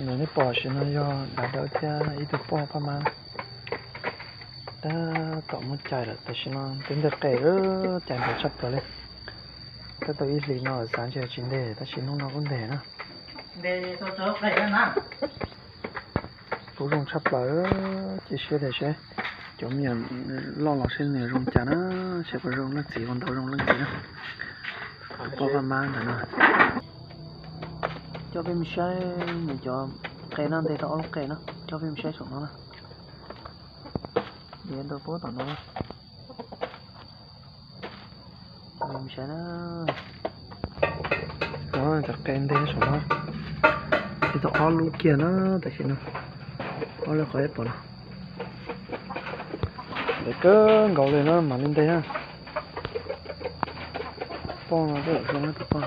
Nws nej pom tam sim no yog dav dawb thiab ib tug poj paj mab. Tab tom muab cais lawm, tam sim no twb nteg qe, cais ntev tshaj plaws li. Tab tom ib hlis no xav ntshe tsis nteg tab sis hnub no kuj nteg na. Kuj zoo tshaj plaws, cia siab tias seb cov me nyuam loj los seb nws zoo cas na, seb puas zoo leej txiv ua ntau zoo leej txiv na. Tus poj paj mab ntawm no. Coj peb mus saib nws cov qe no, nteg tau ob lub qe no, coj peb mus saib saum no na. Nws ntau puab tom no. Coj peb mus saib na. Cov qe nteg saum no, nteg tau ob lub kiag na, tam sim no. Ob lub qhov ib pom no. Nteg kawg nkaus li na mam li nteg na. Poj no twb zoo na tus poj.